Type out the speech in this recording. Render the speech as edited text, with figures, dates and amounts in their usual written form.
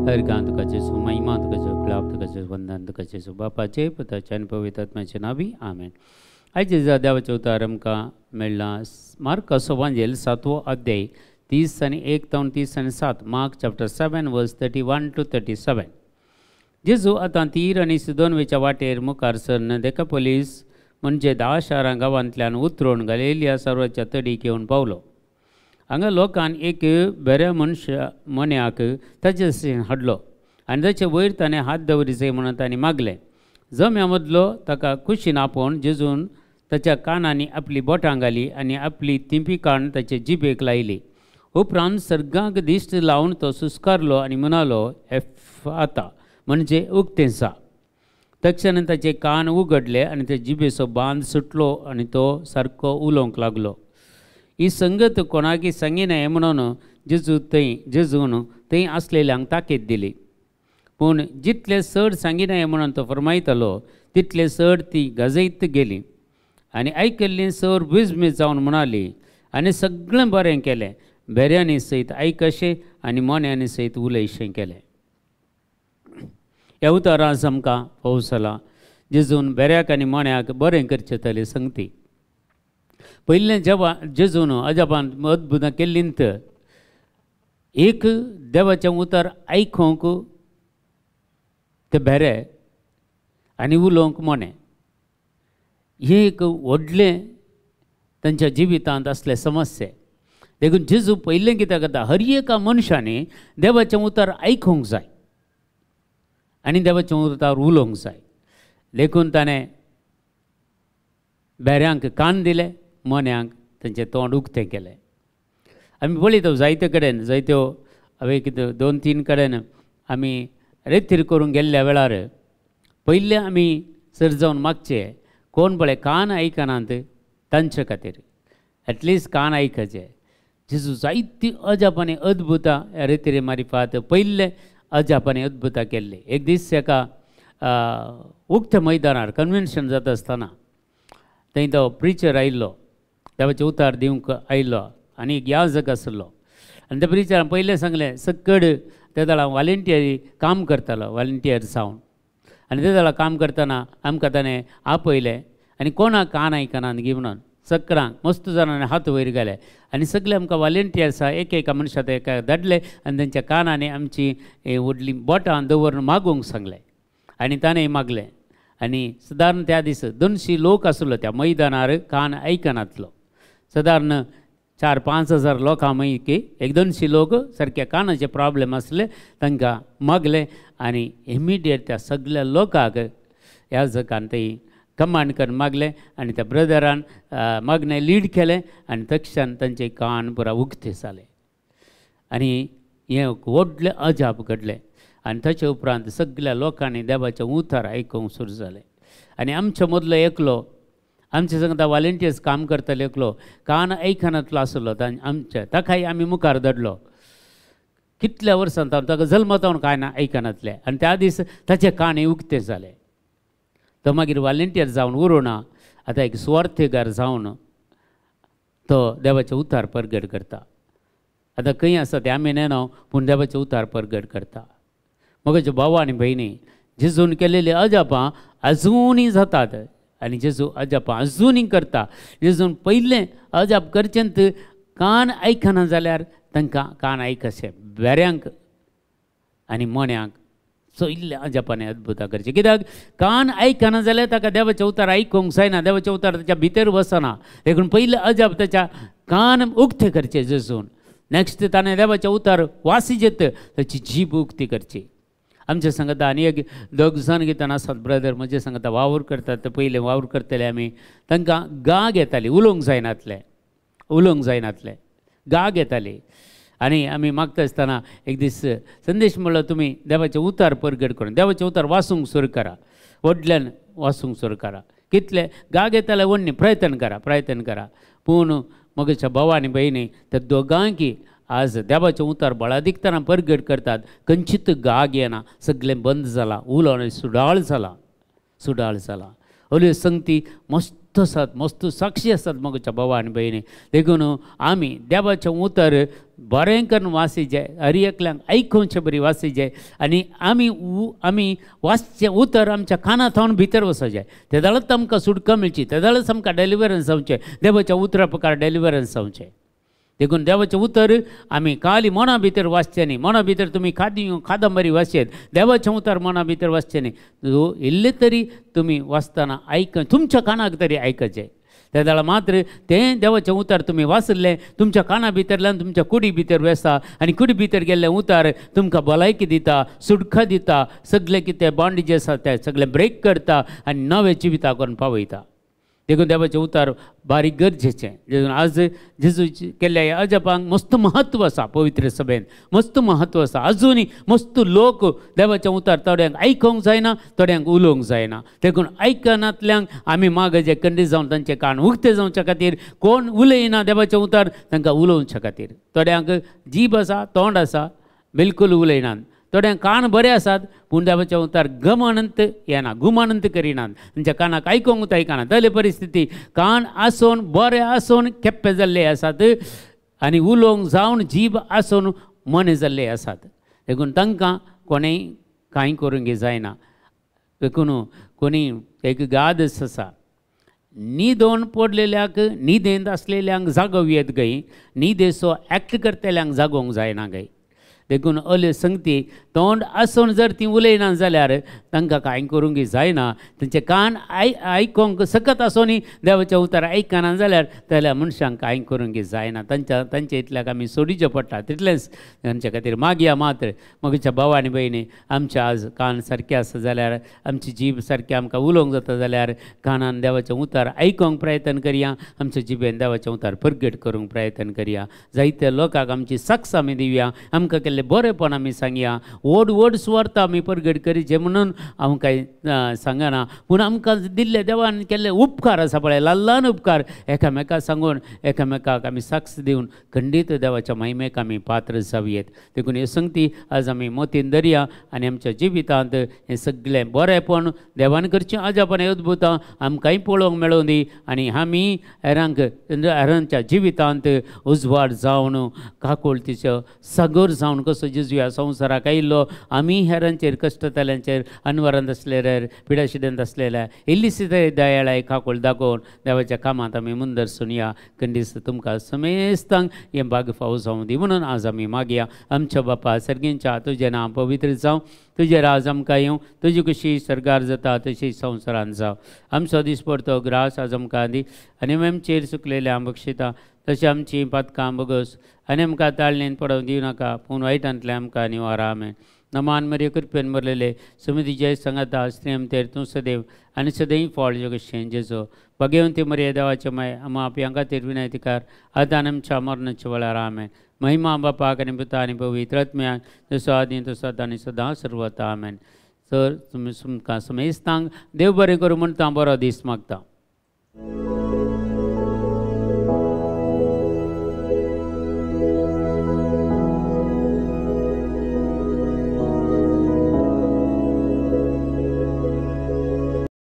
हरगां तुका जेजू, महिमा तुका जेजू, गुलाब तुका जेजू, वंदन तुका जेजू, बापाचे पुताचे आनी पवित्र आत्म्याचे नांवी आमेन. आयचे देवाचें उतर आमकां मेळ्ळां मार्काचो वांजेल 7वो अध्याय 31 तावन 37, मार्क चॅप्टर 7 वर्स 31 टू 37. जेजू आतां तीर आनी सिदोनवेच्या वाटेर मुखार सरन देकापोलीस म्हणजे 10 शारां गांवांतल्यान उतरून गलिलिया सरोवराच्या तडीक येवन पावलो. हांगा लोकान एक बऱ्या मनशा मोन्याक ताचे हाडलो आनी ताचे वयर ताणें हात दवरिचे म्हणून तांणी मागलें. जम्या मदलो ताका कुशीन आपोवन जेजून ताच्या कानांनी आपली बोटां घाली आनी आपली तिंपी काण ताचे जिबेक लायली. उपरांत सर्गाक दिश्ट लावन तो सुस्कारलो आनी म्हणालो, एफ आता, म्हणजे उक्तें जा. तक्षण ताचे कान उगडले आनी ते जिबेचो बांद सुटलो आनी तो सारको उलोवंक लागलो. ही संगत कोणाकी सांगिनाय म्हणून जेजून थंय आसलेल्यांक ताकीद दिली. पूण जितले चड सांगिनाय म्हणून तो फरमायतालो तितले चड ती गाजयत गेली आनी आयकल्ली सर विजमीज जावन म्हणाली आनी सगळें बरें केलें, बेऱ्यांनी सयत आयकशें आनी मोन्यांनी सयत उलयशें केलें. ह्या उतरांत आमकां पावस जाला जेजून बेऱ्याक आनी मोन्याक बरें करचें तले संगती. पयलें जेवा जेजून अजापान अद्भुतां केल्लींत एक देवाचें उतर आयकूंक ते भेरे आनी उलोवंक मोने, हें एक व्हडलें तांच्या जिवितांत आसलें समस्या. देखून जेजू पयलें कितें करता, हर एका मनशांनी देवाचें उतर आयकूंक जाय आनी देवाचें उतर उलोवंक जाय. देखून ताणें भेऱ्यांक कान दिले, मोन्यांक तांचें तोंड उक्तें केलें. आमी पळयता जायते कडेन, जायत्यो हांवें कितें 2-3 कडेन आमी रेतीर करूंक गेल्ल्या वेळार पयलें आमी सर जावन मागचे कोण पळय कान आयकनात तांचे खातीर एटलिस्ट कान आयकचे. जेजू जायती अजाप आनी अद्भुतां ह्या रेतीरे मारिफात पयलें अजाप आनी अद्भुतां केल्लीं. एक दीस एका उक्त्या मैदानार कन्वेन्शन जाता आसतना थंय तो प्रिचर आयिल्लो, देवाचें उतार दिवंक आयिल्लो आनी एक याजक आसलो. आनी त्या प्रिचरान पयलें सांगलें, सकड त्या वेळार वॉलंटियरी काम करतालो, वॉलंटियर जावन. आनी त्या वेळार काम करतना आमकां ताणें आपयलें आनी कोणाक कान आयकनात गी म्हणून सकडांक मस्त जाणांनी हात वयर घाले आनी सगळे आमकां वॉलंटियर्स एक एका मनशाक एका धाडले आनी तांच्या कानांनी आमची व्हडली बोटां दवरून मागूंक सांगलें आनी ताणें मागलें. आनी सदारण त्या दीस 200 लोक आसलो त्या मैदानार कान आयकनातलो. सदारण 4-5 हजार लोकां पैकी 100-200 लोक सारक्या कानाचे प्रॉब्लेम आसले तांकां मागले आनी इमिडिएट त्या सगळ्या लोकांक ह्या जगान थंय कमांड करून मागलें आनी त्या ब्रदरान मागणें लीड केलें आनी तक्षण तांचे कान पुरा उक्ते जाले आनी हें व्हडलें अजाप घडलें. आनी ताचे उपरांत सगळ्या लोकांनी देवाचें उतर आयकूंक सुरू जालें. आनी आमचे मदलो एकलो आमचे सांगता वॉलंटियर्स काम करताले एकलो कान आयकनातलो आसलो आमच्या ताकाय आमी मुखार धाडलो. कितल्या वर्सां ताका जल्मतावन कांय ना आयकनातलें आनी त्या दीस ताचे कान उक्ते जाले. तो मागीर वॉलंटियर जावन उरोना, आतां एक सुवार्थेगार जावन तो देवाचें उतार परगट करता. आतां खंय आसा तें आमी नेना, पूण देवाचें उतार परगट करता. म्हज्या भाव आनी भयणी, जेजून केलेली अजापां अजुनूय जातात आनी जेजू अजापां अजुनूय करता. जेजून पयलें अजाप करचें कान आयकना जाल्यार तांकां कान आयकशें, बेऱ्यांक आनी मोन्यांक सो इल्लें अजापान अद्भुतां करचें. कित्याक कान आयकना जाल्यार ताका देवाचें उतर आयकूंक जायना, देवाचें उतर ताच्या भितर वचना. देखून पयलें अजाप ताच्या कान उक्तें करचें जेजून. नेक्स्ट ताणें देवाचें उतर वासिजेत ताची जीब उक्ती करची. आमच्या सांगता आनी एक दोग जाण कितें आसात ब्रदर म्हजे सांगता वावर करतात, ते पयलें वावर करतले आमी, तांकां गाग येताली, उलोवंक जायनातलें, उलोवंक जायनातलें, गाग येताली. आनी आमी मागता आसतना एक दीस संदेश म्हणलो, तुमी देवाचें उतार परगट करून देवाचें उतार वाचूंक सुरू करा, व्हडल्यान वाचूंक सुरू करा. कितले गाग येताले व्हडली प्रयत्न करा, प्रयत्न करा. पूण म्हज्या भाव आनी भयणी त्या दोगांकी आज देवाचें उतार बळादिकताना परगट करतात, खंयचीच गाग येना, सगळें बंद जालां, उलोवणें सुडाळ जालां, सुडाळ जालां. हल्यो संगती मस्त मस्त आसात, मस्त साक्षी आसात म्हज्या भावा आनी भयणी. देखून आमी देवाचें उतर बरें करून वाचिचें, हर एकल्यांक आयकुचें बरी वाचिचें आनी आमी आमी वाचचें उतर आमच्या काना थावन भितर वचचें. तेदाळच आमकां सुटका मेळची, तेदाळच आमकां डेलिवरन्स जावचें, देवाच्या उतरा प्रकार डेलिवरन्स जावचें. देखून देवाचें उतर आमी खाली मना भितर वाचचें न्ही. मना भितर तुमी कादंबरी वाचयत, देवाचें उतर मना भितर वाचचें न्ही. इल्लें तरी तुमी वाचतना आयक, तुमच्या कानाक तरी आयकचें. तेदाळा मात्र तें देवाचें उतर तुमी वाचलें तुमच्या काना भितरल्यान तुमच्या कुडी भितर वेसा आनी कुडी भितर गेल्लें उतर तुमकां भलायकी दिता, सुटका दिता, सगळें कितें बांडेज आसा तें सगळें ब्रेक करता आनी नवें जिविता करून पावयता. देखून देवाचें उतर बारीक गरजेचें. देखून आज जेजू केल्ल्या ह्या अजापांक मस्त म्हत्व आसा, पवित्र सभेन मस्त म्हत्व आसा. आजुनूय मस्त लोक देवाचें उतर थोड्यांक आयकूंक जायना, थोड्यांक उलोवंक जायना. देखून आयकनातल्यांक आमी मागचे खंडीत जावन तांचे कान उक्ते जावच्या खातीर, कोण उलयना देवाचें उतर तांकां उलोवच्या खातीर. थोड्यांक जीब आसा, तोंड आसा, बिलकूल उलयनात. थोड्यांक कान बरे आसात पूण देवाचें उतर गमानंत येना, गुमानंत करिनात, तांच्या कानाक आयकूंक आयकना. तसली परिस्थिती कान आसून बरे आसून केप्पे जाल्ले आसात आनी उलोवंक जावन जीब आसून मने जाल्ले आसात. देखून तांकां कोणेय कांय करूंक जायना. देखून कोणी एक गाद आसा, न्हिदोन पडलेल्याक न्हिदेंत आसलेल्यांक जागोवं येत गय, न्हिदेचो एक्ट करतल्यांक जागोवंक जायना गय. देखून अल्यो संगती तोंड आसून जर ती उलयना जाल्यार तांकां कांय करूंक जायना. तांचे कान आयकूंक सकत आसूनय देवाचें उतर आयकना जाल्यार त्या मनशांक कांय करूंक जायना. तांच्या तांचे इतल्याक आमी सोडीचें पडटा. तितलेंच तांच्या खातीर मागया मात्र म्हज्या भाव आनी भयणी, आमचे आज कान सारके आसा जाल्यार, आमची जीब सारकी आमकां उलोवंक जाता जाल्यार कानान देवाचें उतर आयकूंक प्रयत्न करया, आमच्या जिबेन देवाचें उतर परगट करूंक प्रयत्न करया. जायत्या लोकांक आमची साक्ष आमी दिवया, आमकां केल्लें बरेंपण आमी सांगया. व्हड व्हड सुवार्थ आमी परगट करीचे म्हणून हांव कांय सांगना, पूण आमकां दिल्ले देवान केल्ले उपकार आसा पळय, ल्हान ल्हान उपकार एकामेका सांगून एकामेकाक आमी साक्ष दिवन खंडीत देवाच्या महिमेक आमी पात्र जावयेत. देखून हे संगती आज आमी मोतीन धरया आनी आमच्या जिवितांत हें सगळें बरेंपण देवान करचें अजापण अद्भुतां आमकांय पळोवंक मेळोवं दी आनी आमी हेरांक हेरांच्या जिवितांत उजवाड जावन काकुळतीचो सागर जावन कसो जेजू ह्या संवसाराक आयिल्लो आमी हेरांचेर कश्टतल्यांचेर अनवरांत आसलेल्यार पिडाशिडेंत आसलेल्या इल्लीशी तरी दयाळाय काकूळ दाखोवन देवाच्या कामांत आमी मुंदर सुनया. खंडीस तुमकां समेस्तांक हें भाग फावो जावं दी म्हणून आज आमी मागया. आमच्या बापा सर्गींच्या, तुजें नांव पवित्र जावं, तुजें राज आमकां येवं, तुजी कशी सर्गार जाता तशी संवसारांत जावं. आमचो दिसपडतो ग्रास आज आमकां दी आनी आमचेर चुकलेल्या बक्षिता तशें आमची पातकां बगस आनी आमकां ताळणेन पडोवंक दिवं नाका, पूण वायटांतलें आमकां निवारा. आमेन. नमान मरिये, कृपेन भरलेले, समितीचे संगता स्त्रीयमतेर तूं सदैव आनी सदैव फळ जगशें जेजो. भगवंती मरिये देवाचे माय, आमा आपल्या खातीर विनयतीकार आतां आमच्या मरणाच्या वेळार. आमेन. महिमा बापाक आनी पुता आनी पवित्र आत्म्याक, जसो आदी तसो आतां आनी सदां सर्वता. आमेन. सर तुमी तुमकां समेस्तांक देव बरें करूं म्हणटा, बरो दीस मागता.